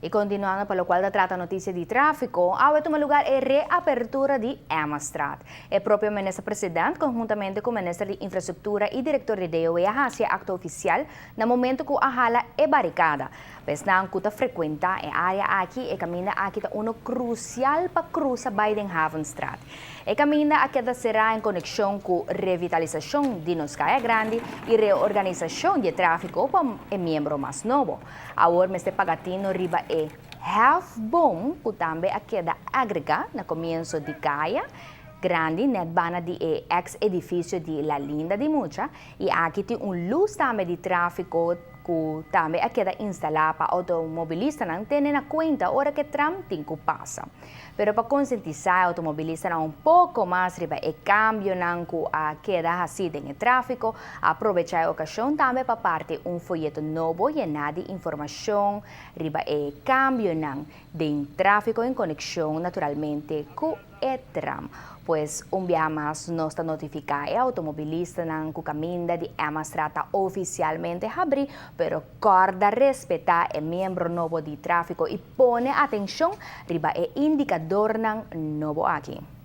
Y continuando pa loke ta trata noticia di trafico, awe a tuma lugar e reapertura di Emmastraat. E propio minister president, conhuntamente cu e minister di Infrastructura y director di DOW, a haci acto oficial na momento cu a hala e baricada. Pa esnan cu ta frecuenta e area aki, e caminda aki ta uno crucial pa cruza bay den Havenstraat. E caminda a keda sera en conexion cu revitalisacion di nos Caya Grandi y reorganisacion di trafico pa e miembro mas nobo. Awor mester paga tino riba e hefboom cu tambe a keda agrega na comienso di Caya Grandi, net banda di e ex edificio di La Linda di Mucha, y aki tin un luz tambe di trafico cu tambe a keda instala pa automobilistanan tene na cuenta ora cu tram tin cu pasa. Pero pa concientisa automobilistanan un poco mas riba e cambionan cu a keda haci den trafico, a aprovecha e ocasion tambe pa parti un foyeto nobo yena di informacion riba e cambionan den trafico en conexion naturalmente cu e tram. Pues un biaha mas nos ta notifica e automobilistanan cu caminda di Emmastraat ta oficialmente habri, pero corda respeta e miembro nobo di trafico y pone atencion riba e indicadornan nobo aki.